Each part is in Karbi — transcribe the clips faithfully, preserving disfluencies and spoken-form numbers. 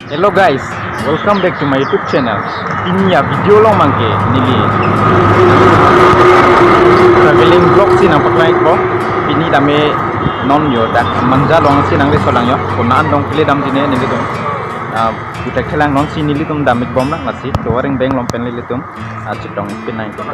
Hello guys, welcome back to my YouTube channel. Pini a-video along abangke neli traveling vlog si nangpaklang-ikpo. Pini tame non yo dak Manja along si nanglesolang yo. Konat an dong pule damji ne nelitum, ah, puthak thelang non si nelitum dam-ikbomlang lasi. Tovar Ring Bank along pen nelitum, ah, chetong pinang ikbom.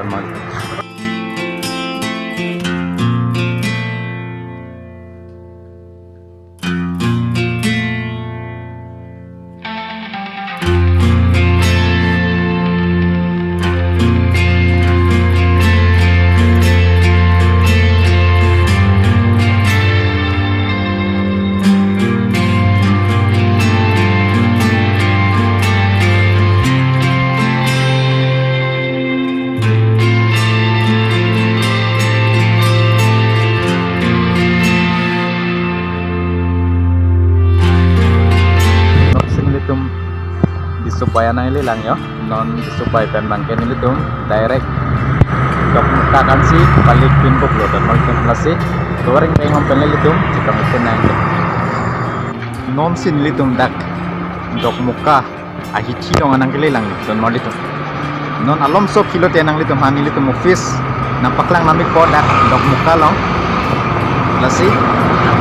Noksin nelitum Disupai an nanglelang yo. Non Disupai pen abangke nelitum direct Dokmoka ansi palik pinpo pulo, don marlitum, lasi Tovar Ring Bank along pen nelitum chetong pinang. Non si nelitum dak Dokmoka ahithi along nangkelelang, don marlitum. Non alomso kilote nanglitum ha nelitum office nangpaklang nang-ikpo dak Dokmoka along. Lasi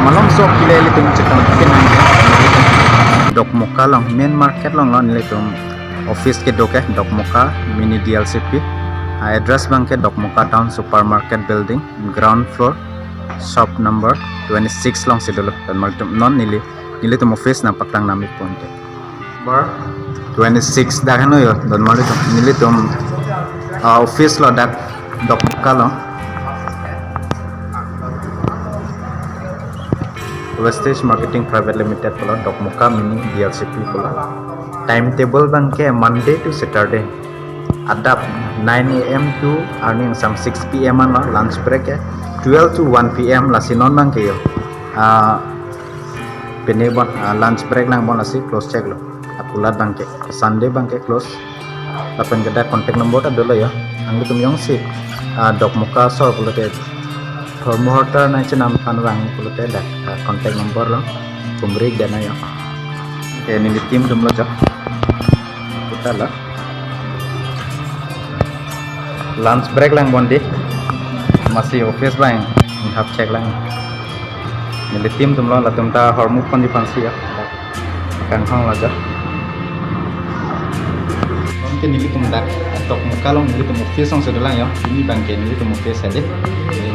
malomso kile nelitum chetong pinang. Dokmoka along main market along lo nelitum office kedo ke, Dokmoka Mini D L C P. A-address abangke Dokmoka Town Supermarket Building, ground floor, shop number twenty-six alongsi dolo, don marlitum. Non neli, nelitum office nangpaklang nang-ikpo ante. Number twenty-six dak heno yo, don marlitum. Nelitum, ah, office lo dak Dokmoka along. Vestige Marketing Private Limited pulo, Dokmoka Mini D L C P pulo. Timetable abangke Monday to Saturday. Adap nine A M to arni angsam six P M an lo, lunch break ke twelve to one P M, lasi non abangke yo, ah, pine bon, ah, lunch break lang bon, lasi close cheklo. Akulat abangke, Sunday abangke close. Lapen ke dak contact number ta dolo yo. Nanglitum jongsi, ah, Dokmoka asor pulote, thormo hortar nangchenam aphan vang pulote dak, ah, contact number lo pumrik dana yo. Ke neli team atum lo jo. Kita lo. Lunch break lang bon dei. Amatsi office abang hap cheklang. Neli team atum lo, latum ta hormu ponji aphansi ya. Kanghang lo jo. Non ke nelitum dak Dokmoka along nelitum office alongsi dolang yo. Pini abangke nelitum office ade.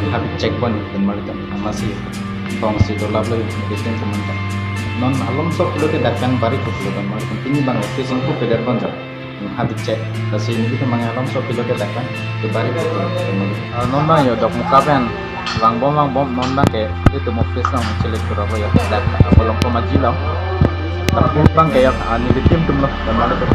Hap chek bon, don marlitum. Amatsi thongsi dolap lo nelitum teman ta. Non alomso kilote dak pen barik pulo, don marlitum. Pini abang office ingpu peder bon jo. Hap chek. Lasi nelitum abang alomso kilote dak pen ke barik pulo, don marlitum. Ah, non abang yo Dokmoka pen vangbom vangbom, non abangke nelitum office along chelik turok lo yo. Dak Apollo Pharmacy along. Lapu abangke yo, ah, neli team atum lo, don marlitum.